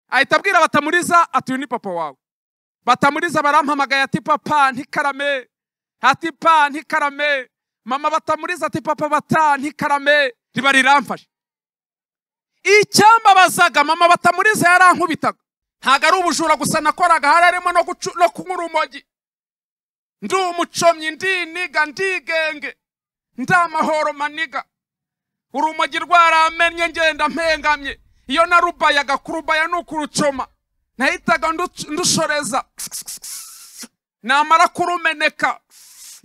Ahita abwira Batamuriza ati uyu ni papa wawe. Batamuriza barampamagaye ati papa ntikarame, ati pa ntikarame. Mama Batamuriza ati papa bata ntikarame. Riba riramfashe. Icyambabazaga mama Batamuriza yarankubitaga. Ntago ari ubujura gusa nakoraga, hari harimo no kunywa urumogi. Ndi umucomyi, ndiniga, ndigenge, ndamahoro maniga. Urumogi rwaramennye ngenda mpengamye. Iyo narubayaga, kurubaya ni ukurucoma, nahitaga ndushoreza, namara kurumeneka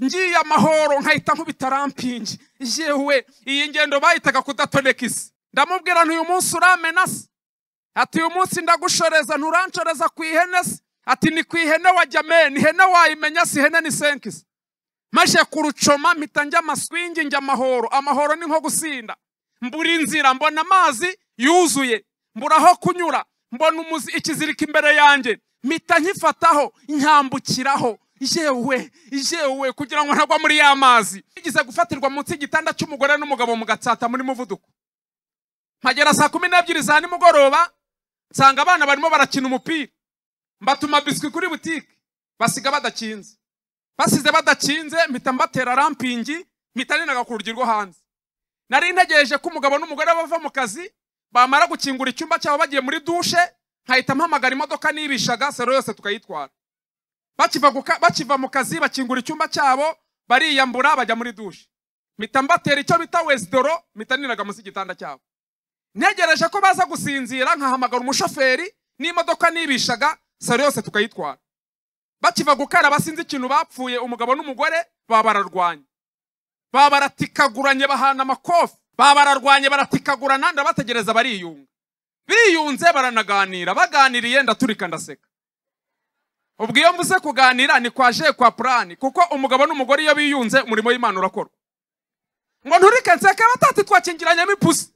ngiye amahoro nkahita nkubita rampingi. Yewe, iyi ngendo bayitaga kudatoneka isi. Ndamubwira nti uyu munsi uramena se? Ati uyu munsi ndagushoreza, nturanshoreza ku ihene se? Ati ni ku ihene wajya men, ihene wayimenya si ihene ni senkisi. Maje kurucoma mpita njya amaswingi, njya amahoro. Amahoro ni nko gusinda. Mbura inzira, mbona amazi yuzuye, mbura aho kunyura, mbona ikiziriko imbere yanjye, mpita nkifataho nkambukiraho. Yewe, yewe, kugira ngo ntagwa muri ya mazi. Nigeze gufatirwa munsi y'igitanda cy'umugore n'umugabo mu Gatsata muri muvuduko. Mpagera saa 12 za nimugoroba, nsanga abana barimo barakina umupira. Mbatuma biswi kuri butike, basiga badakinze. Basize badakinze, mpita mbatera rampingi, mpita ninaga ku rugi rwo hanze. Nari ntegereje ko umugabo n'umugore bava mu kazi, bamara gukingura icyumba cyabo bagiye muri dushe, nkahita mpamagara imodoka nibishaga, sero yose tukayitwara. Bakiva mu kazi bakingura icyumba cyabo, bariyambura bajya muri dushe. Mpita mbatera icyo bita wesdoro, mpita ninaga munsi y'igitanda cyabo. Ntegereje ko baza gusinzira, nkahamagara umushoferi n'imodoka nibishaga, sero yose tukayitwara. Bakiva gukaraba sinzi ikintu bapfuye, umugabo n'umugore baba bararwanye. Baba baratikaguranye, bahana amakofi. Baba bararwanye baratikagurana, ndabategereza bariyunga. Biyunze baranaganira, baganiriye ndaturika ndaseka. Ubwo iyo mvuze kuganira ni kwa je kwa plani, kuko umugabo n'umugore iyo biyunze umurimo w'Imana urakorwa. Ngo nturike nseke batati twakingiranyemo ipusi.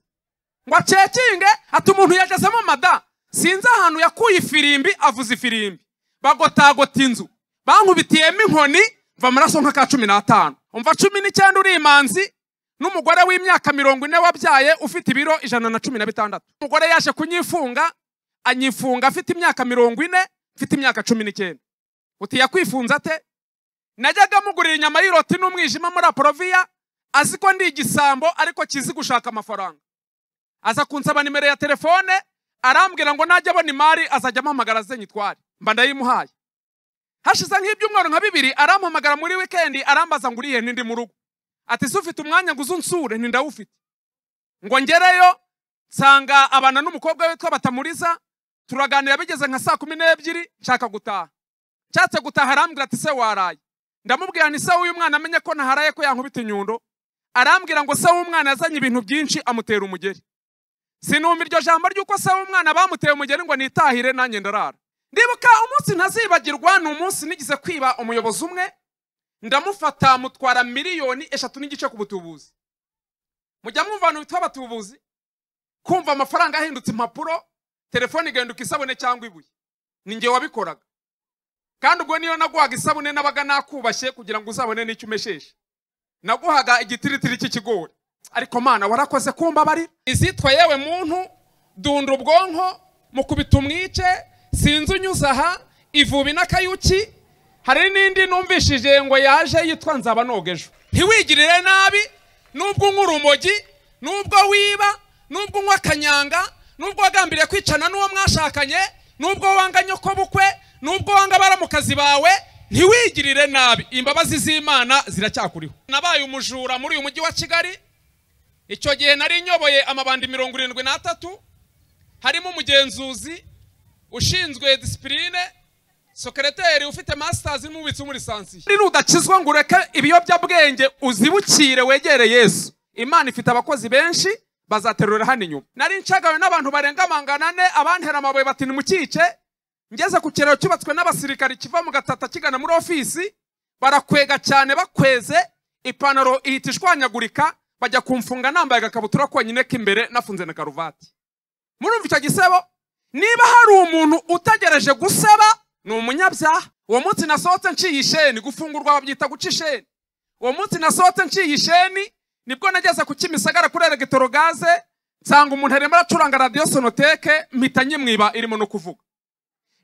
Ngo acekinge ati umuntu yagezemo mada, sinzi ahantu yakuye ifirimbi, avuza ifirimbi. Bagotagota inzu, bankubitiyemo inkoni, mva amaraso nka ka 15. Umva 19 uri imanzi n'umugore w'imyaka 40 wabyaye ufite ibiro 116. Umugore yaje kunyifunga, anyifunga afite imyaka 40, mfite imyaka 19. Uti yakwifunza ate? Najyaga mugurira inyama y'iroti n'umwijima muri Aprovia, azi ko ndi igisambo ariko kizi gushaka amafaranga. Aza kunsaba nimero ya telefone, arambwira ngo najya abona imari azajya ampamagara aze nyitware. Mba ndayimuhaye. Hashize nk'ibyumweru nka 2 arampamagara muri weekend, arambaza ngo urihe nindi mu rugo. Ati se ufite umwanya ngo uzunsure? Nti ndawufite. Ngo ngereyo nsanga abana n'umukobwa witwa Batamuriza, turaganira bigeze nka saa 12, nshaka gutaha. Nshatse gutaha arambwira ati se waraye? Ndamubwira nti se w'uyu mwana amenye ko naharaye ko yankubita inyundo. Arambwira ngo se w'umwana yazanye ibintu byinshi amutera umugeri. Sinumva iryo jambo ry'uko se w'umwana bamuteye umugeri ngo nitahire nanjye ndarara. Ndibuka umunsi ntazibagirwa, ni umunsi nigize kwiba umuyobozi umwe, ndamufata mutwara 3.5 miliyoni ku butubuzi. Mujya mwumva abantu bitwa abatubuzi, kumva amafaranga ahindutse impapuro, telefone igahinduka isabune cyangwa ibuye. Ni njye wabikoraga. Kandi ubwo niyo naguhaga isabune nabaga nakubashye kugira ngo uzabone n'icyo umeshesha. Naguhaga igitiritiri cy'ikigori. Ariko Mana warakoze kumbabarira. Izitwa yewe muntu, dunda ubwonko, mukubita umwice, sinzi unyuze aha, ivubi n'akayuki. Hari n'indi numvishije ngo yaje yitwa nzaba nogejo. Ntiwigirire nabi, nubwo unywa urumogi, nubwo wiba, nubwo unywa kanyanga, nubwo wagambiriye kwicana n'uwo mwashakanye, nubwo wanga nyoko bukwe, nubwo wanga baramukazi bawe, ntiwigirire nabi. Imbabazi z'Imana ziracyakuriho. Nabaye umujura muri uyu mujyi wa Kigali. Icyo gihe nari nyoboye amabandi 73, harimo umugenzuzi ushinzwe discipline, sekreteri ufite masters n'umubitsi muri lisansi. Nudakizwa ngo ureke ibiyobyabwenge uzibukire wegere Yesu. Imana ifite abakozi benshi bazaterura hano inyuma. Nari nshagawe n'abantu barenga 400, abantera amabuye bati nimukice. Ngeze ku kiraro cyubatswe n'abasirikari kiva mu Gatata kigana muri ofisi, barakwega cyane bakweze, ipantaro ihita ishwanyagurika, bajya kumfunga nambaye agakabutura konyine k'imbere nafunze na karuvati. Murumva icyo gisebo? Niba hari umuntu utagereje guseba ni umunyabyaha. Uwo munsi nasohotse nciye isheni, gufungurwa babyita guca isheni. Uwo munsi nasohotse nciye isheni, nibwo nageze ku Kimisagara kuri elegitorogaze, Nsanga umuntu arimo aracuranga radiyo sonoteke, mpita nyimwiba irimo no kuvuga.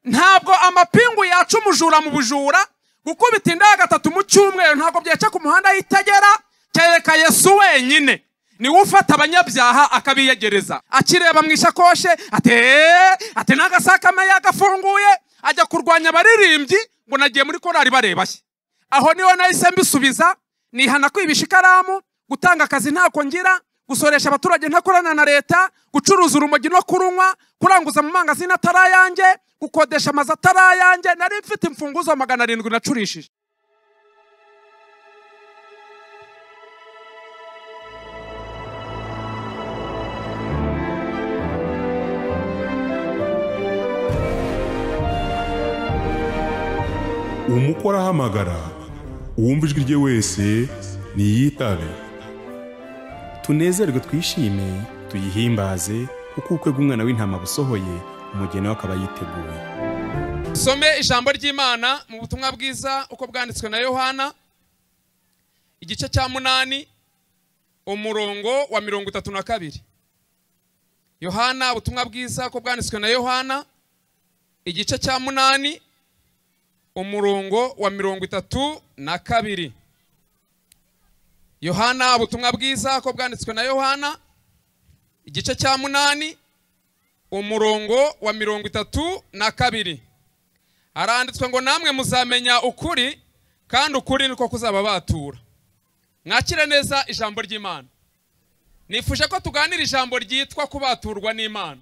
Ntabwo amapingu yaca umujura mu bujura, gukubita inda gatatu mu cyumweru ntabwo byaca ku muhanda yitagera, kereka Yesu wenyine niwe ufata abanyabyaha akabiyegereza. Akireba mu ishakoshe ate n'agasakame yagafunguye, ajya kurwanya abaririmbyi ngo nagiye muri korari barebashye. Aho niho nahise mbisubiza, nihana kwibisha ikaramu, gutanga akazi ntako ngira, gusoresha abaturage ntakorana na leta, gucuruza urumogi no kurunywa, kuranguza mu mangazini atari ayanjye, gukodesha amazu atari ayanjye. Nari mfite imfunguzo 700 nacurishije. Umukora ahamagara, uwumva ijwi rye wese niyitabe. Tunezerwe twishime tuyihimbaze, kuko ubukwe bw'umwana w'intama busohoye, umugeni we akaba yiteguye. Some ijambo ry'Imana mu butumwa bwiza uko bwanditswe na Yohana, igice cya 8 umurongo wa 32. Yohana, ubutumwa bwiza uko bwanditswe na Yohana, igice cya 8 umurongo wa 32. Yohana, ubutumwa bwiza ko bwanditswe na Yohana, igice cya 8 umurongo wa 32. Haranditswe ngo namwe muzamenya ukuri, kandi ukuri niko kuzababatura. Mwakire neza ijambo ry'Imana. Nifuje ko tuganira ijambo ryitwa kubaturwa n'Imana.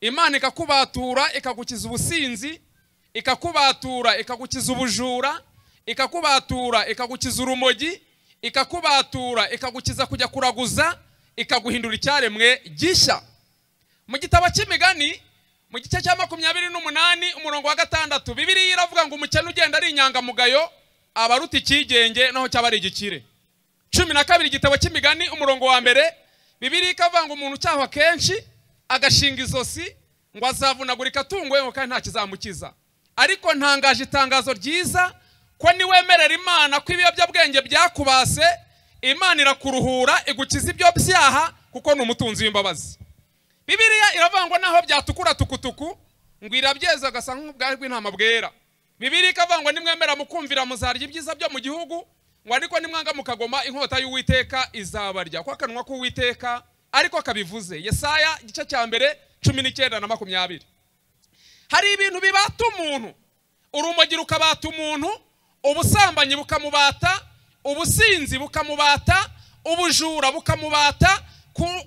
Imana ikakubatura ikagukiza ubusinzi, ikakubatura ikagukiza ubujura, ikakubatura ikagukiza urumogi, ikakubatura ikagukiza kujya kuraguza, ikaguhindura icyaremwe gishya. Mu gitabo cy'imigani mu gice cya 28 umurongo wa 6, Bibiliya iravuga ngo umukene ugenda ari inyangamugayo abaruta ikigenge naho cyaba ari igikire. 12 igitabo cy'imigani umurongo wa 1, Bibiliya ikavuga ngo umuntu cyahwa kenshi agashinga izosi ngo azavunagurika atungwe ngo kandi nta kizamukiza. Ariko ntangaje itangazo ryiza ko niwemerera Imana ko ibiyobyabwenge byakubase, Imana irakuruhura igukiza ibyo byaha, kuko ni umutunzi w'imbabazi. Bibiliya iravuga ngo naho byatukura tukutuku ngo irabyeza agasa nk'ubwari bw'intama bwera. Bibiliya ikavuga ngo nimwemera mukumvira muzarya ibyiza byo mu gihugu, ngo ariko nimwanga mukagoma inkota y'Uwiteka izabarya, ko akanwa k'Uwiteka ariko kabivuze. Yesaya igice cya 1 19 na 20. Hari ibintu bibata umuntu, urumogi rukabata umuntu, ubusambanyi bukamubata, ubusinzi bukamubata, ubujura bukamubata,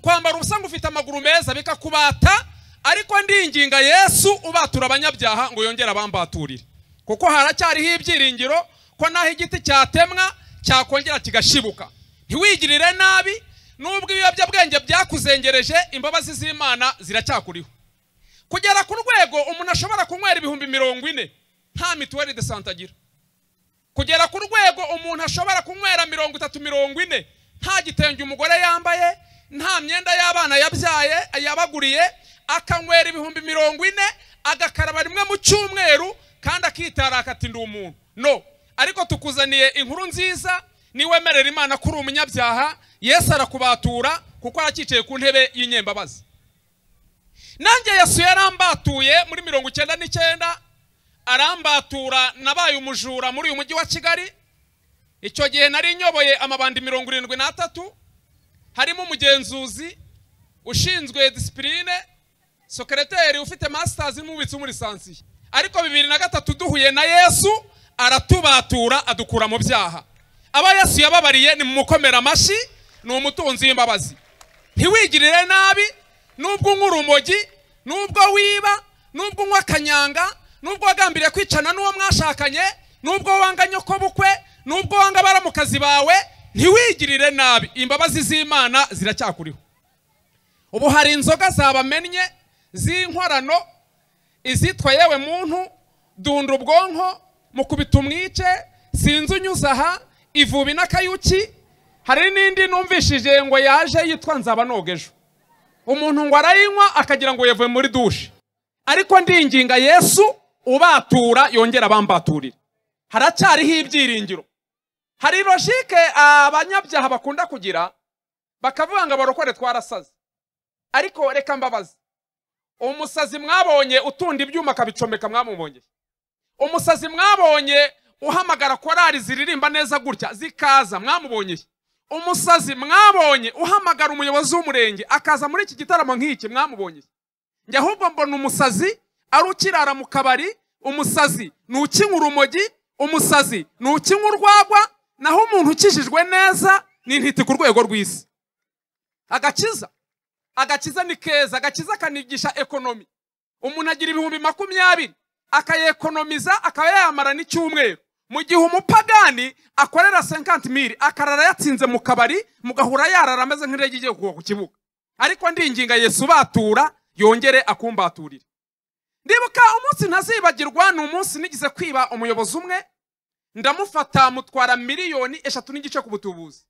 kwambara ubusa ngo ufite amaguru meza bikakubata. Ariko ndinginga Yesu ubatura abanyabyaha ngo yongere abambaturire, kuko haracyariho ibyiringiro ko naho igiti cyatemwa cyakongera kigashibuka. Ntiwigirire nabi, nubwo ibiyobyabwenge byakuzengereje, imbabazi z'Imana ziracyakuriho. Kugera ku rwego umuntu ashobora kunywera 40,000 nta mituweli de sante agira. Kugera ku rwego umuntu ashobora kunywera 30, 40 nta gitenge umugore yambaye, nta myenda y'abana yabyaye yabaguriye, akanywera 40,000 agakaraba rimwe mu cyumweru kandi akitara akatinda umuntu. No, ariko tukuzaniye inkuru nziza, niwemerera Imana kuri umunyabyaha, Yesu arakubatura kuko arakicaye ku ntebe y'inyembabazi. Nanjye Yesu yarambatuye muri 99, arambatura nabaye umujura muri uyu mujyi wa Kigali. Icyo gihe nari nyoboye amabandi 73, harimo umugenzuzi ushinzwe discipline, secretary ufite masters n'umubitsi muri lisansi. Ariko 2003 duhuye na Yesu aratubatura adukura mu byaha. Aba Yesu yababariye ni mumukomera amashi, ni umutunzi w'imbabazi. Ntiwigirire nabi, nubwo unywa urumogi, nubwo wiba, nubwo unywa kanyanga, nubwo wagambiriye kwicana n'uwo mwashakanye, nubwo wanga nyoko bukwe, nubwo wanga baramukazi bawe, ntiwigirire nabi, imbabazi z'Imana ziracyakuriho. Ubu hari inzoga zabamennye z'inkorano, izitwa yewe muntu, dunda ubwonko, mukubita umwice, sinzi unyuze aha, ivubi n'akayuki. Hari n'indi numvishije ngo yaje yitwa nzaba nogejo. Umuntu ngo arayinywa akagira ngo yavuye muri dushe. Ariko ndinginga Yesu ubatura yongera abambaturira. Haracyariho ibyiringiro. Hari logique abanyabyaha bakunda kugira, bakavuga ngo abarokore twarasaze. Ariko reka mbabaze, umusazi mwabonye utunda ibyuma akabicomeka mwamubonye? Umusazi mwabonye uhamagara korari ziririmba neza gutya zikaza mwamubonye? Umusazi mwabonye uhamagara umuyobozi w'umurenge akaza muri iki gitaramo nk'iki mwamubonye? Njye ahubwo mbona umusazi ari ukirara mu kabari, umusazi ni ukinywa urumogi, umusazi ni ukinywa urwagwa, naho umuntu ukijijwe neza ni intiti ku rwego rw'isi. Agakiza ni keza, agakiza kanigisha ekonomi. Umuntu agira 20,000 akayekonomiza akaba yayamara n'icyumweru, mu gihe umupagani akorera 50,000 akarara yatsinze mu kabari, mugahura yarara ameze nk'indege igiye kugwa ku kibuga. Ariko ndinginga Yesu batura yongere akumbaturire. Ndibuka umunsi ntazibagirwa, ni umunsi nigize kwiba umuyobozi umwe, ndamufata mutwara 3.5 miliyoni ku butubuzi.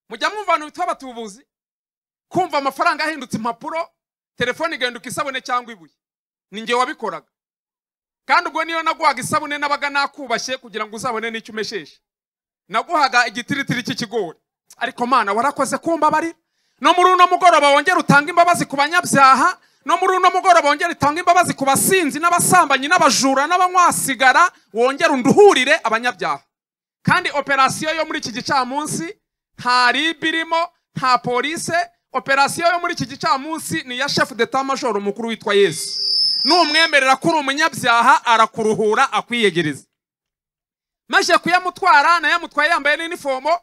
Mujya mwumva abantu bitwa abatubuzi, kumva amafaranga ahindutse impapuro, telefone igahinduka isabune cyangwa ibuye. Ni njye wabikoraga. Kandi ubwo niyo naguhaga isabune nabaga nakubashye kugira ngo uzabone n'icyo umeshesha. Naguhaga igitiritiri cy'ikigori. Ariko Mana warakoze kumbabarira. No muri uno mugoroba wongera utanga imbabazi ku banyabyaha, no muri uno mugoroba wongera utanga imbabazi ku basinzi n'abasambanyi n'abajura n'abanywasigara, wongera unduhurire abanyabyaha. Kandi operasiyo yo muri iki gicamunsi nta RIB irimo, nta polise. Operasiyo yo muri iki gicamunsi ni ya chef d'état major mukuru witwa Yesu. Numwemerera ko uri umunyabyaha arakuruhura akwiyegereza. Maze kuyamutwara nayamutwaye yambaye n'inifomo,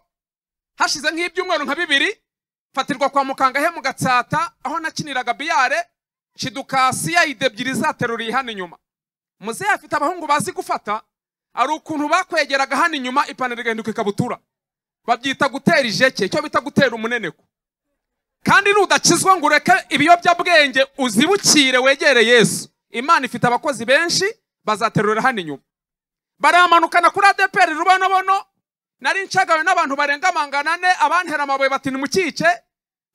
hashize nk'ibyumweru nka 2 fatirwa kwa mukanga he mu Gatsata aho nakiniraga biyare, nshiduka CID ebyiri zateruriye hano inyuma. Muzehe afite abahungu bazi gufata, ari ukuntu bakwegeraga hano inyuma ipantaro igahinduka ikabutura. Babyita gutera ijeke, icyo bita gutera umuneneko. Kandi nudakizwa ngo ureke ibiyobyabwenge uzibukire wegere Yesu, Imana ifite abakozi benshi bazaterura hano inyuma. Baramanukana kuri ADPR Rubonobono, nari nshagawe n'abantu barenga 400, abantera amabuye bati nimukice.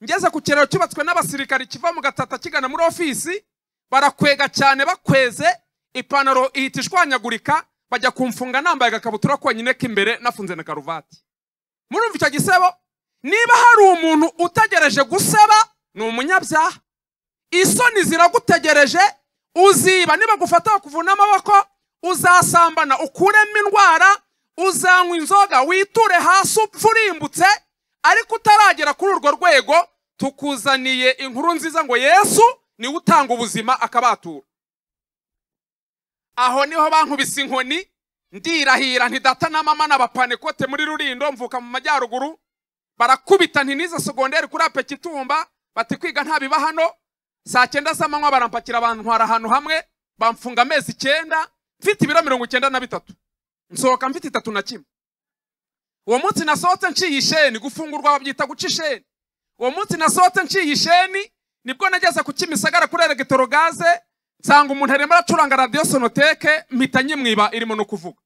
Ngeze ku kiraro cyubatswe n'abasirikari kiva mu Gatata kigana muri ofisi, barakwega cyane bakweze, ipantaro ihita ishwanyagurika, bajya kumfunga nambaye agakabutura konyine k'imbere nafunze na karuvati. Murumva icyo gisebo? Niba hari umuntu utagereje guseba ni umunyabyaha. Isoni ziragutegereje, uziba niba gufata bakuvuna amaboko, uzasambana ukuremo indwara, uzanywa inzoga witure hasi upfurimbutse. Ariko utaragera kuri urwo rwego, tukuzaniye inkuru nziza ngo Yesu niwe utanga ubuzima akabatura. Aho niho bankubise inkoni, ndirahira nti data na mama n'abapanekote muri Rulindo, mvuka mu majyaruguru, barakubita nti nize secondaire kuri Apekitumba, bati kwiga ntabiba hano. Saa 9 z'amanywa barampakira bantwara ahantu hamwe, bamfunga amezi 9, mfite ibiro 93, nsohoka mfite 31. Uwo munsi nasohotse nciye isheni, gufungurwa babyita guca isheni. Uwo munsi nasohotse nciye isheni, nibwo nageze ku Kimisagara kuri Electrogaze, nsanga umuntu arimo aracuranga radio Sonoteke, mpita nyimwiba irimo no kuvuga.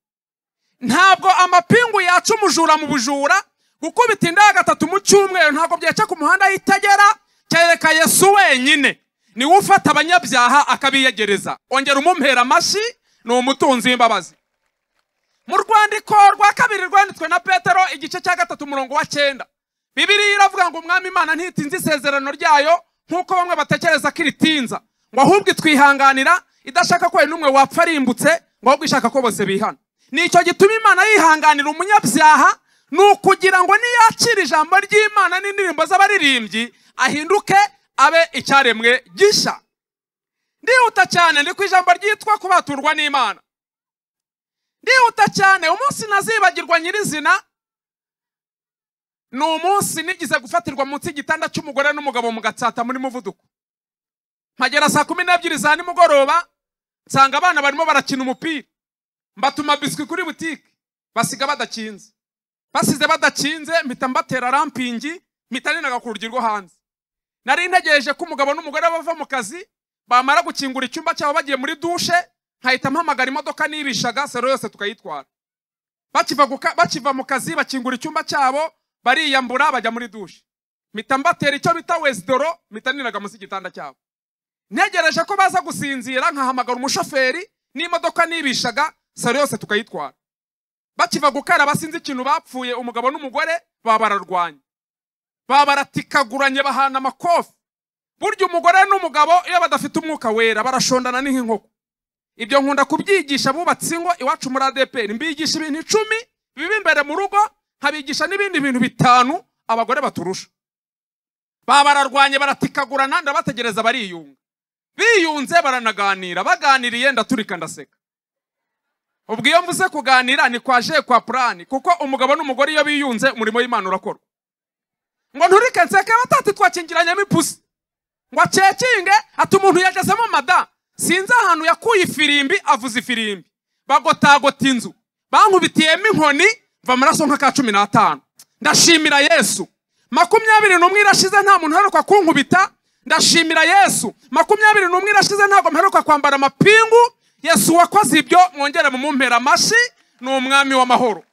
Ntabwo amapingu yaca umujura mu bujura, gukubita inda 3 mu cyumweru ntabwo byaca ku muhanda y'Itagera, kereka Yesu wenyine niwe ufata abanyabyaha akabiyegereza. Ongera umumpera amashyi, ni umutunzi w'imbabazi. Mu rwandiko rwa kabiri rwanditswe na Petero igice cya 3 umurongo wa 9, Bibiliya iravuga ngo Umwami Imana ntitinze isezerano ryayo nk'uko bamwe batekereza ko iritinza, ngo ahubwo itwihanganira idashaka ko n'umwe wapfa arimbutse, ngo ahubwo ishaka ko bose bihana. Nicyo gituma Imana yihanganira umunyabyaha, ni ukugira ngo niyakira ijambo ry'Imana n'indirimbo z'abaririmbyi ahinduke abe icyaremwe gishya. Ndihuta cyane ndi ku ijambo ryitwa kubaturwa n'Imana. Ndihuta cyane, umunsi nazibagirwa nyirizina ni umunsi nigize gufatirwa munsi y'igitanda cy'umugore n'umugabo mu Gatsata muri muvuduko. Mpagera saa 12 za nimugoroba, nsanga abana barimo barakina umupira, mbatuma biswi kuri butike, basiga badakinze. Basize badakinze, mpita mbatera rampingi, mpita ninaga ku rugi rwo hanze. Nari ntegereje ko umugabo n'umugore bava mu kazi, bamara gukingura icyumba cyabo bagiye muri dushe, nkahita mpamagara imodoka nibishaga sero yose tukayitwara. Bakiva mu kazi bakingura icyumba cyabo, bariyambura bajya muri dushe. Mpita mbatera icyo bita wesdoro, mpita ninaga munsi y'igitanda cyabo. Ntegereje ko baza gusinzira, nkahamagara umushoferi n'imodoka nibishaga sero yose tukayitwara. Bakiva gukaraba sinzi ikintu bapfuye, umugabo n'umugore baba bararwanye, baba baratikaguranye, bahana amakofi. Burya umugore n'umugabo iyo badafite umwuka wera barashondana n'inkoko. Ibyo nkunda kubyigisha bubatse ingo iwacu muri ADPR. Mbigisha ibintu 10 biba imbere mu rugo, nkabigisha n'ibindi bintu 5 abagore baturusha. Babararwanye baratikagurana, ndabategereza bariyunga. Biyunze baranaganira, baganiriye ndaturika ndaseka. Ubwo iyo mvuze kuganira ni kwa je kwa plani, kuko umugabo n'umugore iyo biyunze umurimo w'Imana urakorwa. Ngo nturike nseke batati twakingiranye mipusi. Ngo acekinge ati umuntu yagezemo mada, sinzi ahantu yakuye ifirimbi avuza ifirimbi. Bagotagota inzu, bankubitiyemo inkoni mva amaraso nka 15. Ndashimira Yesu. 21 irashize nta muntu uheruka kunkubita. Ndashimira Yesu. 21 irashize ntago mperuka kwambara amapingu. Yesu wakoze ibyo, mwongere mumumpera amashi, ni umwami w'amahoro.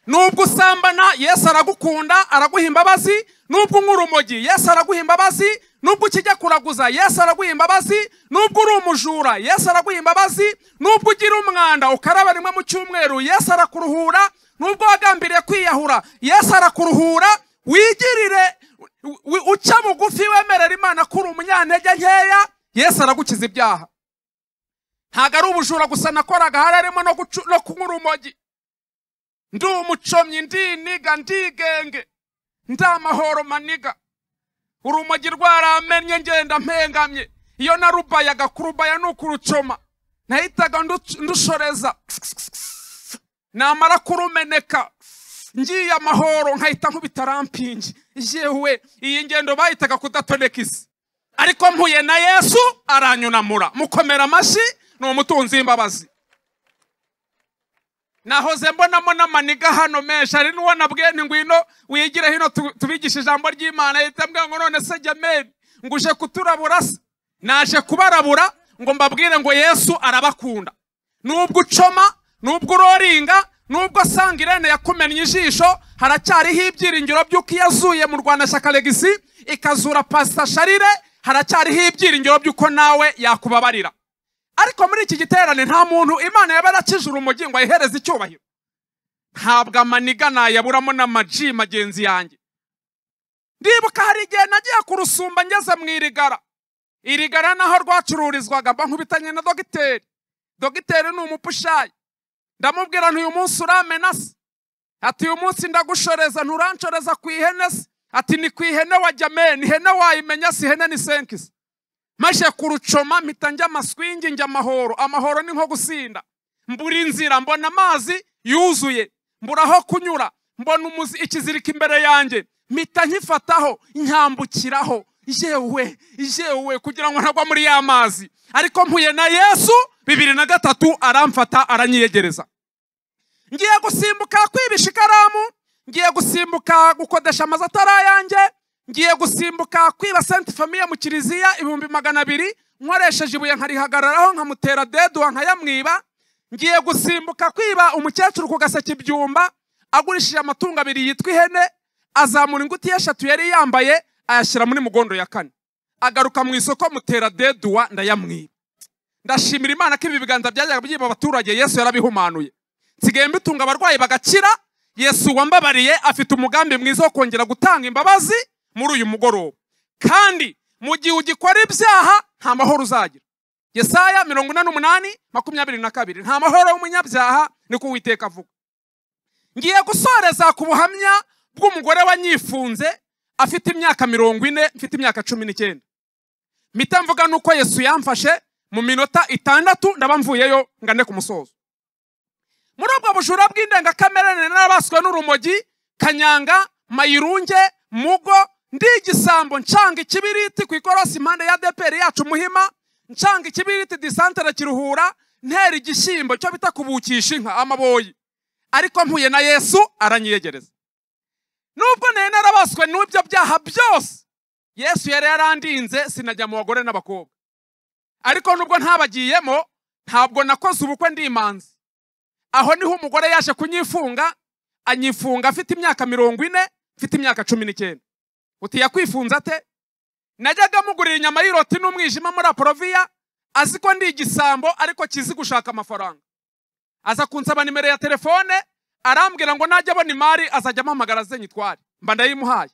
Nubwo usambana Yesu aragukunda, araguha imbabazi. Nubwo unywa urumogi Yesu araguha imbabazi. Nubwo ukijya kuraguza Yesu araguha imbabazi. Nubwo uri umujura Yesu araguha imbabazi. Nubwo ugira umwanda ukaraba rimwe mu cyumweru Yesu arakuruhura. Nubwo wagambiriye kwiyahura Yesu arakuruhura. Wigirire uca bugufi wemerera Imana ko uri umunyantege nkeya, Yesu aragukiza ibyaha. Ntago ari ubujura gusa nakoraga, hari harimo no kunywa urumogi. Ndi umucomyi, ndiniga, ndigenge, ndamahoro maniga. Urumogi rwaramennye ngenda mpengamye. Iyo narubayaga, kurubaya ni ukurucoma, nahitaga ndushoreza. Namara kurumeneka ngiye amahoro nkahita nkubita rampingi. Yewe, iyi ngendo bayitaga kudatoneka isi. Ariko mpuye na Yesu aranyunamura. Mukomera amashyi, ni umutunzi w'imbabazi. Nahoze mbonamo n'amaniga hano menshi. Hari n'uwo nabwiye nti ngwino wigire hino tubigishe ijambo ry'Imana. Yahita ambwira ngo none se Jameli ngo uje kuturabura se? Naje kubarabura ngo mbabwire ngo Yesu arabakunda. Nubwo ucoma, nubwo uroringa, nubwo sanga Irene yakumennye ijisho, haracyariho ibyiringiro by'uko yazuye mu Rwandashyaka Legacy ikazura Pastor Sharire, haracyariho ibyiringiro by'uko nawe yakubabarira. Ariko muri iki giterane nta muntu Imana yaba yarakije urumogi ngo ayihereze icyubahiro. Ntabwo amaniga nayaburamo n'amaji magenzi yanjye. Ndibuka hari igihe nagiye kurusumba ngeze mu irigara. Irigara naho rwacururizwaga, mba nkubitanye na dogiteri. Dogiteri ni umupushayi. Ndamubwira nti uyu munsi uramena se? Ati uyu munsi ndagushoreza, nturanshoreza ku ihene se? Ati ni ku ihene wajya meni, ihene wayimenya si ihene ni senkisi. Maje kurucoma mpita njya amaswingi njya amahoro. Amahoro ni nko gusinda. Mbura inzira, mbona amazi yuzuye, mbura aho kunyura, mbona ikiziriko imbere yanjye, mpita nkifataho nkambukiraho. Yewe, yewe, kugira ngo ntagwa muri ya mazi. Ariko mpuye na Yesu 2003 aramfata aranyiyegereza. Ngiye gusimbuka kwibisha ikaramu, ngiye gusimbuka gukodesha amazu atari ayanjye, ngiye gusimbuka kwiba Sainte Famille mu kiliziya 200,000 nkoresheje ibuye nkarihagararaho nkamutera deduwa nkayamwiba. Ngiye gusimbuka kwiba umukecuru ku gaseke ibyumba agurishije amatungo 2 yitwa ihene, azamura ingutiya 3 yari yambaye ayashyira muri mugondo ya 4, agaruka mu isoko mutera deduwa ndayamwiba. Ndashimira Imana ko ibi biganza byajyaga byiba abaturage Yesu yarabihumanuye. Nsigaye mbitunga abarwayi bagakira. Yesu wambabariye afite umugambi mwiza wo kongera gutanga imbabazi muri uyu mugoroba. Kandi mu gihe ugikora ibyaha nta mahoro uzagira. Yesaya 48:22, nta mahoro y'umunyabyaha niko Uwiteka avuga. Ngiye gusoreza ku buhamya bw'umugore wanyifunze afite imyaka 40, mfite imyaka 19. Mpita mvuga nuko Yesu yamfashe mu minota 6 ndaba mvuyeyo ngane ku musozo. Muri ubwo bujura bw'indengakamere narabaswe n'urumogi, kanyanga, mayirunge, mugo, ndi igisambo ncanga ikibiriti ku ikorosi impande ya DPR yacu Muhima, ncanga ikibiriti disantere Kiruhura, ntera igishyimbo cyo bita kubukisha inka amaboyi. Ariko mpuye na Yesu aranyiyegereza. Nubwo nari narabaswe n'ibyo byaha byose, Yesu yari yarandinze sinajya mu bagore n'abakobwa. Ariko nubwo ntabagiyemo, ntabwo nakoze ubukwe ndi imanzi. Aho niho umugore yaje kunyifunga, anyifunga afite imyaka 40, mfite imyaka 19. Uti yakwifunza ate? Najyaga mugurira inyama y'iroti n'umwijima muri Aprovia, azi ko ndi igisambo ariko kizi gushaka amafaranga. Aza kunsaba nimero ya telefone, arambwira ngo najya abona imari azajya ampamagara aze nyitware. Mba ndayimuhaye.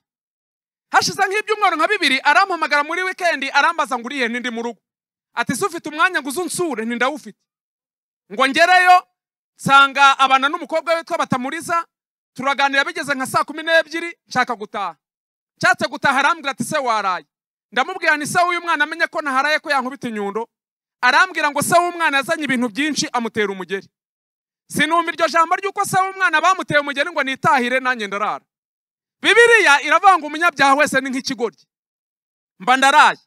Hashize nk'ibyumweru nka bibiri arampamagara muri weekend, arambaza ngo urihe, nindi mu rugo. Ati se ufite umwanya ngo uzunsure? Nti ndawufite. Ngo ngereyo nsanga abana n'umukobwa witwa Batamuriza, turaganira bigeze nka saa 12, nshaka gutaha. Nshatse gutaha arambwira ati se waraye? Ndamubwira nti se w'uyu mwana amenye ko naharaye ko yankubita inyundo. Arambwira ngo se w'umwana yazanye ibintu byinshi amutera umugeri. Sinumva iryo jambo ry'uko se w'umwana bamuteye umugeri ngo nitahire, nanjye ndarara. Bibiliya iravuga ngo umunyabyaha wese ni nk'ikigoryi. Mba ndaraye.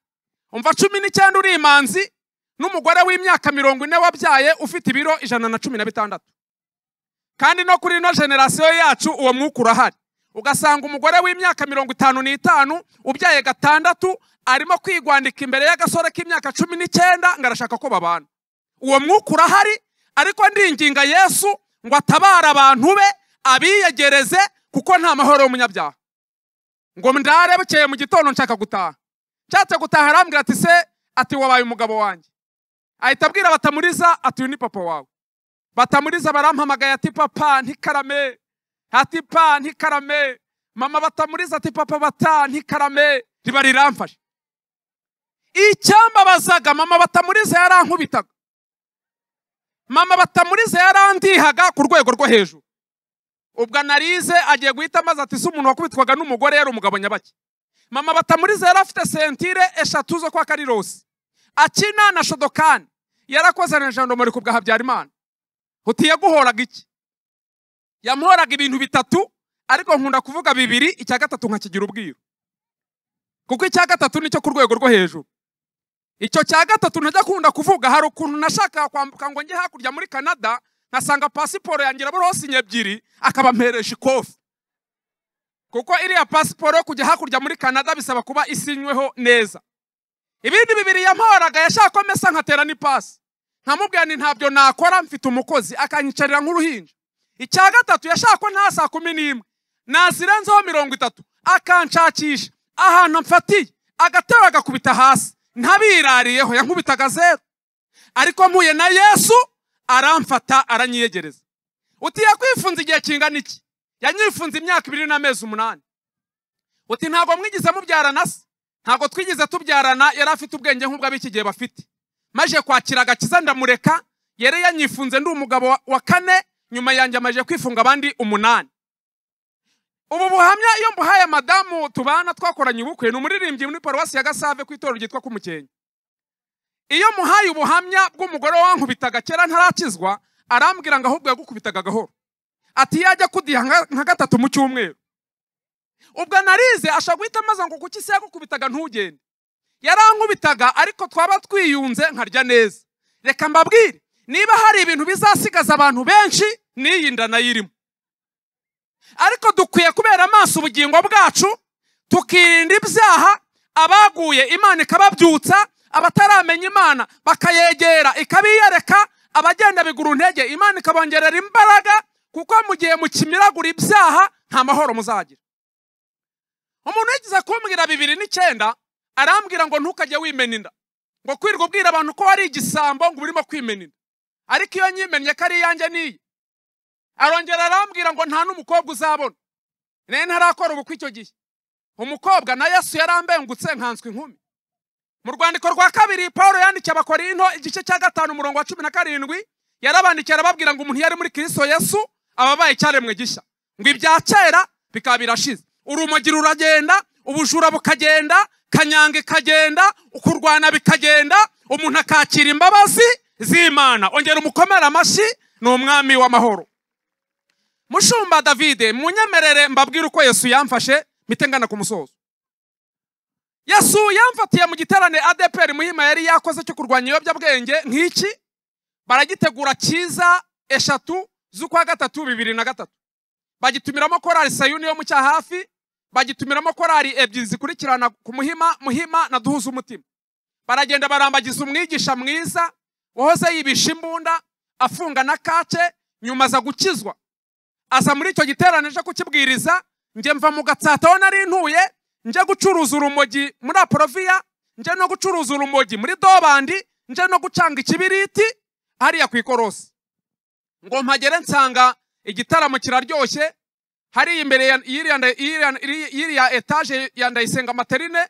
Umva 19 uri imanzi n'umugore w'imyaka 40 wabyaye ufite ibiro 116. Kandi no kuri ino generasiyo yacu uwo mwuka urahari. Ugasanga umugore w'imyaka 55 ubyaye 6 arimo kwigwandika imbere y'agasore k'imyaka 19 ngo arashaka ko babana. Uwo mwuka urahari, ariko ndinginga Yesu ngo atabara abantu be abiyegereze, kuko nta mahoro y'umunyabyaha. Ngo ndare bukeye mu gitondo nshaka gutaha. Nshatse gutaha arambwira ati se, ati wabaye umugabo wanjye. Ahita abwira Batamuriza ati uyu ni papa wawe. Batamuriza barampamagaye ati papa ntikarame, ati pa ntikarame. Mama Batamuriza ati papa bata ntikarame. Riba riramfashe. Icyambabazaga mama Batamuriza yarankubitaga. Mama Batamuriza yarandihaga ku rwego rwo hejuru. Ubwo anarize agiye guhita amaze ati se umuntu wakubitwaga n'umugore yari umugabo nyabaki. Mama Batamuriza yari afite sentire 3 zo kwa Karirosi. Akina na Shodokani. Yarakoze na gendarmerie ku bwa Habyarimana. Uti yaguhoraga iki? Yamuhoraga ibintu 3, ariko nkunda kuvuga 2, icya gatatu nkakigira ubwiru. Kuko icya gatatu nicyo ku rwego rwo hejuru. Icyo cya gatatu ntajya kunda kuvuga. Hari ukuntu nashaka kwambuka ngo njye hakurya muri Canada, nkasanga pasiporo yanjye iraburaho sinye 2, akaba mperesha ikofi. Kuko iriya pasiporo yo kujya hakurya muri Canada bisaba kuba isinyweho neza. Ibindi 2 yampahoraga yashaka ko mesa nkatera n'ipasi. Nkamubwira nti ntabyo nakora mfite umukozi, akanyicarira nk'uruhinja. Icya gatatu yashaka ko nta saa 11 nazirenzeho 30, akanshakisha ahantu mfatiye, agatera agakubita hasi, ntabirariyeho yankubitaga 0. Ariko mpuye na Yesu aramfata aranyiyegereza. Uti yakwifunze igihe kingana iki? Yanyifunze imyaka 2 n'amezi 8. Uti ntabwo mwigize mubyarana se? Ntabwo twigeze tubyarana, yari afite ubwenge nk'ubwo ab'iki gihe bafite. Maje kwakira agakiza ndamureka, yari yanyifunze ndi umugabo wa 4, nyuma yanjye amaje kwifunga abandi 8. Ubu buhamya iyo mbuhaye madamu tubana twakoranye ubukwe, ni umuririmbyi muri paruwasi ya Gasave ku itorero ryitwa Kumukenke. Iyo muhaye ubuhamya bw'umugore wankubitaga kera ntarakizwa, arambwira ngo ahubwo yagukubitaga gahoro. Ati yajya kudiha nka 3 mu cyumweru. Ubwo narize ashaka guhita amaze ngo kuki se yagukubitaga ntugende. Yarankubitaga ariko twaba twiyunze nkarya neza. Reka mbabwire, niba hari ibintu bizasigaza abantu benshi n'iyi nda nayirimo. Ariko dukwiye kubera amaso ubugingo bwacu, tukirinda ibyaha, abaguye Imana ikababyutsa, abataramenya Imana bakayegera ikabiyereka, abagenda bigura intege Imana ikabongerera imbaraga, kuko mu gihe mukimiragura ibyaha nta mahoro muzagira. Umuntu yagize kumbwira 2009 arambwira ngo ntukajye wimena inda, ngo kwirwa ubwira abantu ko wari igisambo ngo urimo kwimena inda, ariko iyo nyimennye ko ari iyanjye niyi. Arongera arambwira ngo nta n'umukobwa uzabona. Nari ntarakora ubukwe icyo gihe. Umukobwa na Yesu yarambengutse nkanswe inkumi. Mu rwandiko rwa 2 Paulo yandikiye Abakorinto igice cya 5 umurongo wa 17, yarabandikiye arababwira ngo umuntu yari muri Kristo Yesu ababaye icyaremwe gishya, ngo ibya kera bikaba birashize. Urumogi ruragenda, ubujura bukagenda, kanyanga ikagenda, ukurwana bikagenda, umuntu akakira imbabazi z'Imana. Ongera umukomera amashyi, ni umwami w'amahoro. Mushumba Davide, munyemerere mbabwire uko Yesu yamfashe, mpite ngana ku musozo. Yesu yamfatiye mu giterane ADPR Muhima yari yakoze cyo kurwanya ibiyobyabwenge nk'iki, baragitegura cyiza 3 z'ukwa 3 2003. Bagitumiramo korali Sayuni yo mu Cyahafi, bagitumiramo korali 2 zikurikirana ku Muhima, Muhima na Duhuza Umutima. Baragenda barambagiza umwigisha mwiza wahoze yibisha imbunda, afunga na kace, nyuma aza gukizwa. Aza muri icyo giterane aje kukibwiriza, nje mva mu Gatsata aho nari ntuye, nje gucuruza urumogi muri Aprovia, nje no gucuruza urumogi muri Dobandi, nje no gucanga ikibiriti hariya ku ikorosi. Ngo mpagere nsanga igitaramo kiraryoshye, Hari imbere y'iriya etaje ya Ndayisenga Materine,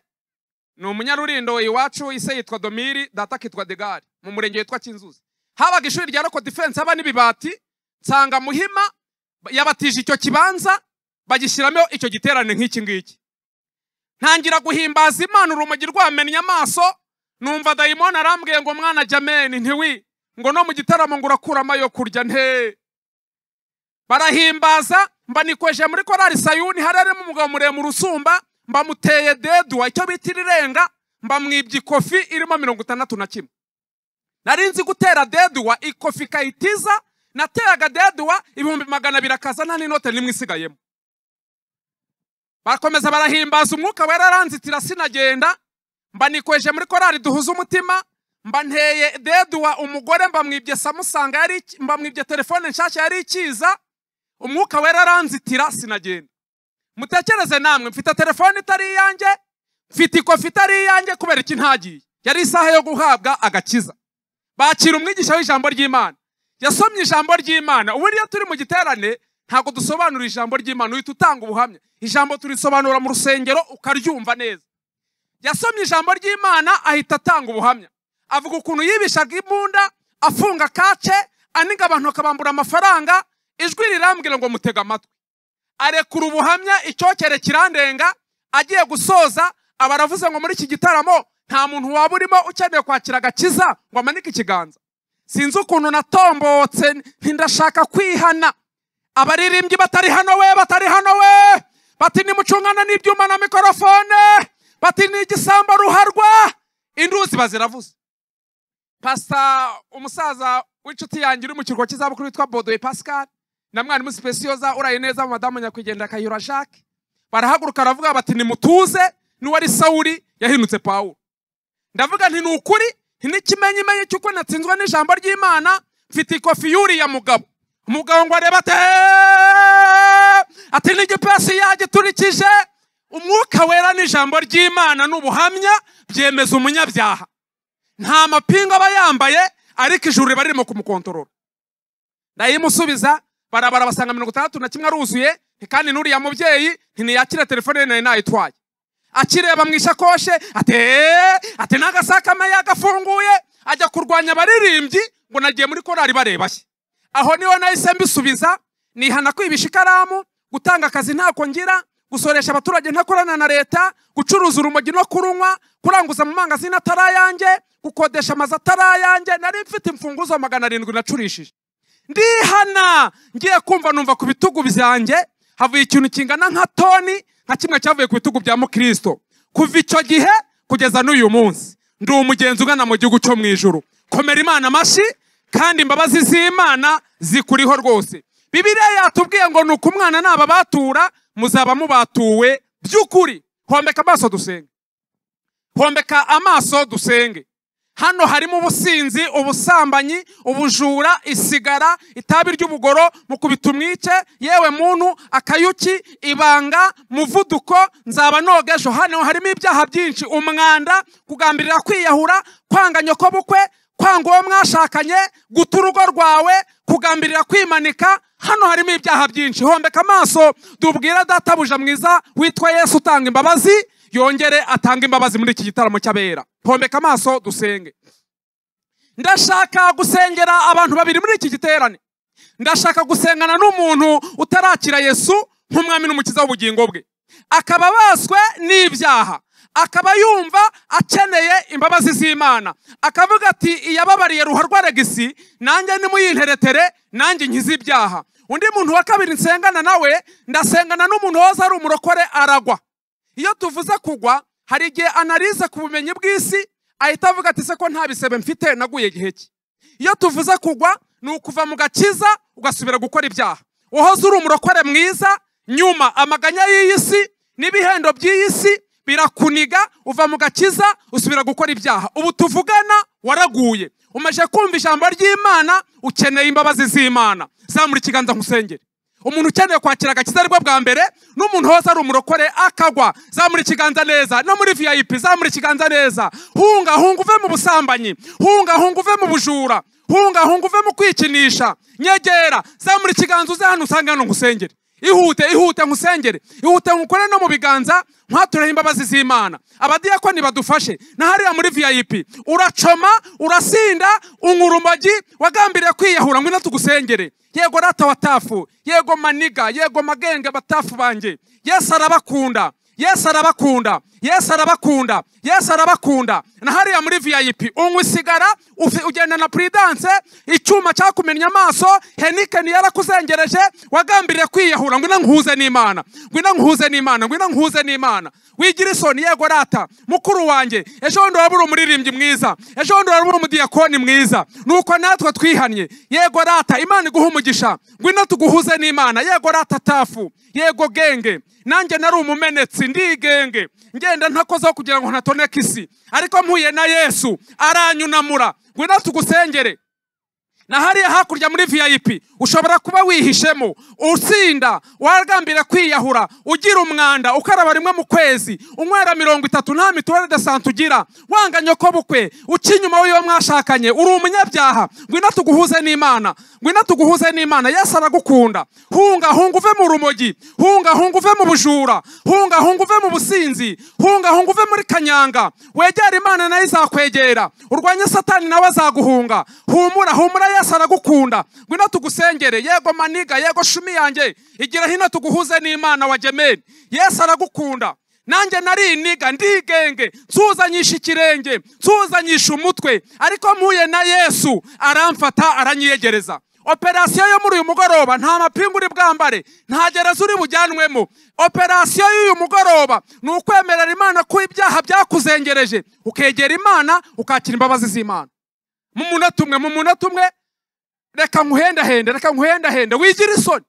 ni umunyarurindo iwacu, ise yitwa Domiri, data akitwa Degari, mu murenge witwa Kinzuzi. Habaga ishuri rya Local Defense, haba n'ibibati. Nsanga Muhima yabatije icyo kibanza, bagishyiramo icyo giterane nk'iki ngiki. Ntangira guhimbaza Imana, urumogi rwamennye amaso. Numva dayimoni arambwiye ngo mwana Jameni, ntiwi ngo no mu gitaramo ngo urakuramo ayo kurya nte. Barahimbaza, mba nikweje muri korali Sayuni, hari harimo umugabo muremure usumba, mba muteye dedwa icyo bita irirenga, mba mwibye ikofi irimo 61. Nari nzi gutera dedwa ikofi kayitiza, nateraga dedwa 200,000 akaza nta n'inote nimwe isigayemo. Bakomeza barahimbaza, umwuka wera aranzitira sinagenda. Mba nikweje muri korali Duhuza Umutima, mba nteye dedwa umugore, mba mwibye Samusanga yari, mba mwibye telefone nshasha yari ikiza, umwuka wera aranzitira sinagenda. Mutekereze namwe, mfite telefone itari iyanjye, mfite ikofi itari iyanjye, kubera iki ntagiye? Yari isaha yo guhabwa agakiza. Bakira umwigisha w'ijambo ry'Imana, yasomye ijambo ry'Imana. Ubu iyo turi mu giterane ntabwo dusobanura ijambo ry'Imana, uhita utanga ubuhamya. Ijambo turisobanura mu rusengero ukaryumva neza. Yasomye ijambo ry'Imana ahita atanga ubuhamya, avuga ukuntu yibishaga imbunda, afunga kace, aniga abantu akabambura amafaranga. Ijwi rirambwira ngo mutega amatwi. Arekura ubuhamya, icyokere kirandenga. Agiye gusoza aba aravuze ngo muri iki gitaramo nta muntu waba urimo ukeneye kwakira agakiza ngo amanike ikiganza. Sinzi ukuntu natombotse, ntindashaka kwihana. Abaririmbyi batari hano we, batari hano we, bati nimucungana n'ibyuma na mikorofone, bati ni igisambo ruharwa. Induzi baziravuze. Pastor umusaza w'inshuti yanjye uri mu kiruhuko cy'izabukuru witwa Bodoye Pascal na mwarimu Specioza uraye neza madamu nyakwigendera Kayihura Jacques, barahaguruka baravuga bati nimutuze, n'uwari Sawuli yahindutse Pawulo. Ndavuga nti ni ukuri, ntikimenyimenye cy'uko natsinzwe n'ijambo ry'Imana, mfite ikofi yuriya mugabo. Umugabo ngo arebe ati n'igipesi yagiturikije. Umwuka wera n'ijambo ry'Imana n'ubuhamya byemeza umunyabyaha. Nta mapinga aba yambaye, ariko ijuru riba ririmo kumukontorora. Ndayimusubiza, barabara basanga 61 aruzuye, kandi n'uriya mubyeyi ntiyakira telefone nari nayitwaye. Akireba mu ishakoshe ati n'agasakama yagafunguye, ajya kurwanya abaririmbyi ngo nagiye muri korali barebashye. Aho niho nahise mbisubiza, nihana kwibisha ikaramu, gutanga akazi ntako ngira, gusoresha abaturage ntakorana na leta, gucuruza urumogi no kurunywa, kuranguza mu mangazini atari ayanjye, gukodesha amazu atari ayanjye. Nari mfite imfunguzo 700 nacurishije. Ndihana, ngiye kumva numva ku bitugu byanjye havuye ikintu kingana nka toni, nka kimwe cyavuye ku bitugu bya Mukristo. Kuva icyo gihe kugeza n'uyu munsi ndi umugenzi ugana mu gihugu cyo mu ijuru. Komera Imana amashyi, kandi imbabazi z'Imana zikuriho rwose. Bibiliya yatubwiye ngo nuko umwana naba batura muzaba mubatuwe by'ukuri. Hombeka amaso dusenge. Hombeka amaso dusenge. Hano harimo ubusinzi, ubusambanyi, ubujura, isigara, itabi ry'ubugoro, mukubita umwice, yewe muntu, akayuki, ibanga, muvuduko, nzaba nogejo. Hano harimo ibyaha byinshi, umwanda, kugambirira kwiyahura, kwanga nyokobukwe, kwanga uwo mwashakanye, guta urugo rwawe, kugambirira kwimanika. Hano harimo ibyaha byinshi. Hombeka amaso dubwira databuja mwiza witwa Yesu utanga imbabazi, yongere atanga imbabazi muri iki gitaramo cy'abera. Hombeka amaso dusenge. Ndashaka gusengera abantu babiri muri iki giterane. Ndashaka gusengana n'umuntu utarakira Yesu nk'umwami n'umukiza w'ubugingo bwe, akaba baswe n'ibyaha, akaba yumva akeneye imbabazi z'Imana, akavuga ati iyababariye ruharwa Regisi, nanjye nimuyinteretere, nanjye nkize ibyaha. Undi muntu wa kabiri nsengana nawe, ndasengana n'umuntu woza ari umurokore aragwa. Iyo tuvuze kugwa, hari igihe analize ku bumenyi bw'isi ahita avuga ati se ko nta bisebe mfite naguye gihe ki. Iyo tuvuze kugwa ni ukuva mu gakiza ugasubira gukora ibyaha. Wahoze uri umurokore mwiza, nyuma amaganya y'iyi si n'ibihendo by'iyi si birakuniga, uva mu gakiza usubira gukora ibyaha. Ubu tuvugana waraguye, umaze kumva ijambo ry'Imana, ukeneye imbabazi z'Imana. Zamura ikiganza nkusengere. Umuntu ukeneye kwakira agakiza aribwo bwa mbere, n'umuntu wose ari umurokore akagwa, zamura ikiganza neza. No muri VIP zamura ikiganza neza. Hunga hunga uve mu busambanyi, hunga hunga uve mu bujura, hunga hunga uve mu kwikinisha. Nyegera, zamura ikiganza uze hano usange hano ngusengere. Ihute, ihute nkusengere, ihute nkukore no mu biganza, nkatureho imbabazi z'Imana. Abadiyakoni badufashe. Na hariya muri VIP uracoma, urasinda, unywa urumogi, wagambiriye kwiyahura, ngwino tugusengere. Yego rata watafu, yego maniga, yego magenge batafu banjye. Yesu arabakunda, Yesu arabakunda, Yesu arabakunda, Yesu arabakunda. Na hariya muri VIP unywa isigara, ugenda na prudence, icyuma cyakumennye amaso, Heniken yarakuzengereje, wagambiriye kwiyahura, ngwino nkuhuze n'Imana, ngwino nkuhuze n'Imana, ngwino nkuhuze n'Imana. Wigira isoni, yego rata mukuru wanjye, ejo bundi waba uri umuririmbyi mwiza, ejo bundi waba uri umudiyakoni mwiza, nuko natwe twihannye. Yego rata, Imana iguhe umugisha, ngwino tuguhuze n'Imana. Yego rata tafu, yego genge, nanjye nari umumenetsi, ndigenge, ngenda ntakozeho kugira ngo ntatoneka isi, ariko mpuye na Yesu aranyunamura. Ngwino tugusengere. Na hariya hakurya muri VIP ushobora kuba wihishemo, usinda, wagambira kwiyahura, ugira umwanda, ukaraba rimwe mu kwezi, unywera 30 nta mituweli de sante ugira, wanga nyoko bukwe, uca inyuma w'iyo mwashakanye, uri umunyabyaha. Ngwino tuguhuze n'Imana, ngwino tuguhuze n'Imana. Yesu aragukunda. Hunga, hunga uve mu rumogi, hunga, hunga uve mu bujura, hunga, hunga uve mu businzi, hunga, hunga uve muri kanyanga. Wegera Imana nayo izakwegera, urwanye Satani nawe azaguhunga. Humura, humura, Yesu aragukunda. Ngwino tugusengere. Yego maniga, yego shumi yanjye, igira hino tuguhuze n'Imana wa Jemeni. Yesu aragukunda. Nanjye nari iniga, ndigenge, nsuzanyisha ikirenge, nsuzanyisha umutwe, ariko mpuye na Yesu aramfata, aranyiyegereza. Operasiyo yo muri uyu mugoroba nta mapingu uri bwambare, nta gereza uri bujyanwemo. Operasiyo y'uyu mugoroba ni ukwemerera Imana ko ibyaha byakuzengereje, ukegera Imana, ukakira imbabazi z'Imana. Mu munota umwe, mu munota umwe, reka nkuhendahende, reka nkuhendahende, wigira isoni.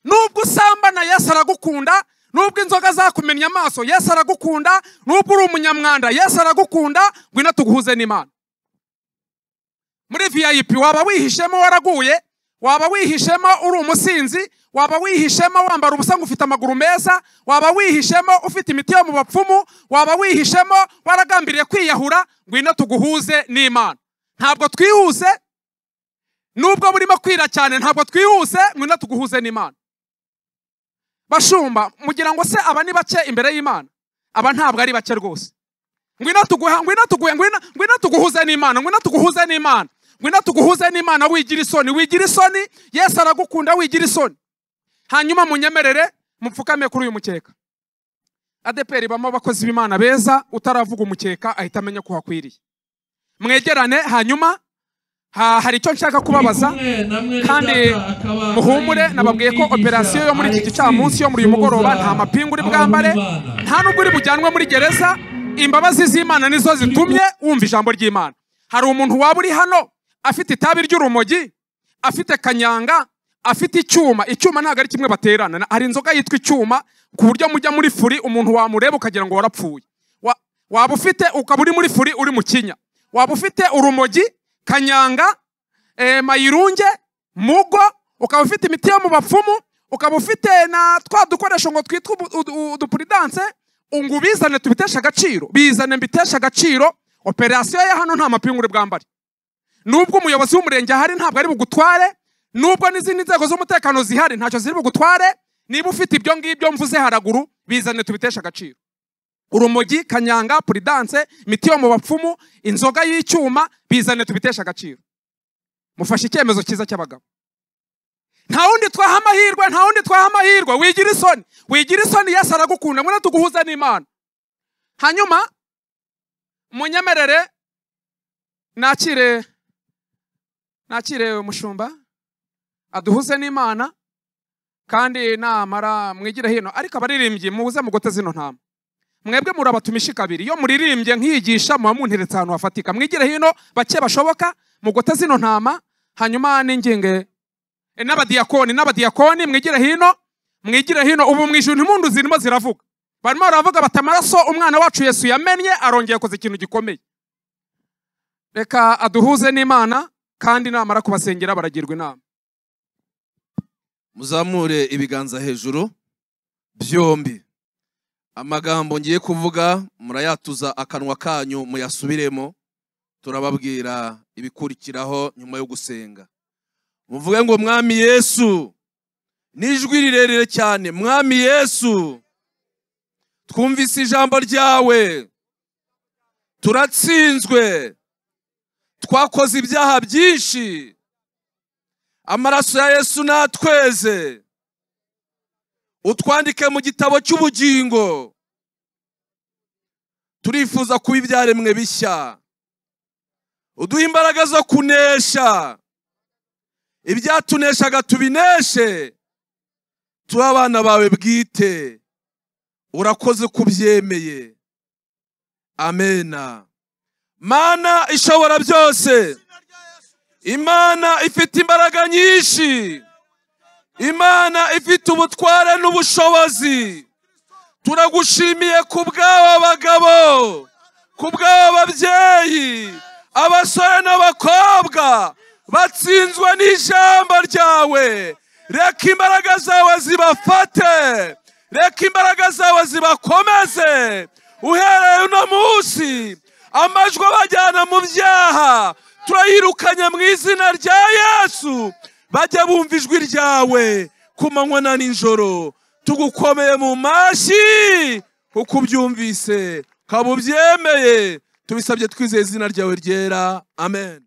Nubwo usambana, Yesu aragukunda. Nubwo inzoga zakumennye amaso, Yesu aragukunda. Nubwo uri umunyamwanda, Yesu aragukunda. Ngwino tuguhuze n'Imana. Muri VIP waba wihishemo waraguye, waba wihishemo uri umusinzi, waba wihishemo wambara ubusa ngo ufite amaguru meza, waba wihishemo ufite imiti yo mu bapfumu, waba wihishemo waragambiriye kwiyahura, ngwino tuguhuze n'Imana. Ntabwo twihuse, nubwo burimo kwira cyane, ntabwo twihuse, ngwino tuguhuze n'Imana. Bashumba, mugira ngo se aba ni bake imbere y'Imana? Aba ntabwo ari bake rwose. Ngwino tuguha, ngwino tuguhe, ngwino, ngwino tuguhuze n'Imana, ngwino tuguhuze n'Imana, ngwino tuguhuze n'Imana. Wigira isoni, wigira isoni, Yesu aragukunda, wigira isoni. Hanyuma munyemerere mupfukame kuri uyu mukeka. ADPR bamo abakozi b'Imana beza, utaravuga umukeka ahita amenya ko hakwiriye. Mwegerane, hanyuma hari icyo nshaka kubabaza, kandi muhumure, nababwiye ko operasiyo yo muri iki gicamunsi yo muri uyu mugoroba nta mapingu uri bwambare, nta nubwo uri bujyanwe muri gereza. Imbabazi z'Imana nizo zitumye wumva ijambo ry'Imana. Hari umuntu waba uri hano afite itabi ry'urumogi, afite kanyanga, afite icyuma. Icyuma ntabwo ari kimwe baterana, hari inzoga yitwa icyuma, ku buryo mujya muri furi umuntu wamureba ukagira ngo warapfuye. Waba ufite, ukaba uri muri furi uri mu kinya, waba ufite urumogi, kanyanga, mayirunge, mugo, ukaba ufite imiti yo mu bapfumu, ukaba ufite na twa dukoresho ngo twitwa udupuridanse, ngo bizane tubiteshe agaciro, bizane mbiteshe agaciro. Operasiyo ya hano nta mapingu uri bwambare. Nubwo umuyobozi w'umurenge ahari ntabwo ari bugutware, nubwo n'izindi nzego z'umutekano zihari ntacyo ziri bugutware. Niba ufite ibyo ngibyo mvuze haraguru, bizane tubiteshe agaciro. Urumogi, kanyanga, puridanse, imiti yo mu bapfumu, inzoga y'icyuma, bizane tubiteshe agaciro. Mufashe icyemezo cyiza cy'abagabo. Nta wundi twaha amahirwe, nta wundi twaha amahirwe. Wigira isoni, wigira isoni, Yesu aragukunda, ngwino tuguhuze n'Imana. Hanyuma munyemerere nakire umushumba aduhuze n'Imana, kandi namara mwigire hino. Ariko abaririmbyi muze mugote zino ntama. Mwebwe murabatumishi kabiri, iyo muririmbye nkiyigisha muba munteretse ahantu hafatika. Mwigire hino bake bashoboka, mugote zino ntama. Hanyuma n'inginge n'abadiyakoni, n'abadiyakoni mwigire hino, mwigire hino. Ubu mu ijuru impundu zirimo ziravuga, barimo baravuga bati amaraso umwana wacu Yesu yamennye arongeye akoze ikintu gikomeye. Reka aduhuze n'Imana, kandi namara kubasengera baragirwa inama. Muzamure ibiganza hejuru byombi. Amagambo ngiye kuvuga murayatuza akanwa kanyu muyasubiremo, turababwira ibikurikiraho nyuma yo gusenga. Muvuge ngo Mwami Yesu, N'ijwi rirerire cyane. Mwami Yesu, twumvise ijambo ryawe, turatsinzwe, twakoze ibyaha byinshi, amaraso ya Yesu natweze, utwandike mu gitabo cy'ubugingo. Turifuza kuba ibyaremwe bishya, uduhe imbaraga zo kunesha ibyatuneshaga, tubineshe, tube abana bawe bwite. Urakoze kubyemeye. Amena. Mana ishobora byose, Imana ifite imbaraga nyinshi, Imana ifite ubutware n'ubushobozi, turagushimiye ku bw'aba bagabo, ku bw'aba babyeyi, abasore n'abakobwa batsinzwe n'ijambo ryawe. Reka imbaraga zawe zibafate, reka imbaraga zawe zibakomeze. Uhereye uno munsi amajwi abajyana mu byaha turayirukanye mu izina rya Yesu. Bajya bumva ijwi ryawe ku manywa na nijoro. Tugukomeye mu mashyi kuko ubyumvise ukaba ubyemeye. Tubisabye twizeye izina ryawe ryera. Amen.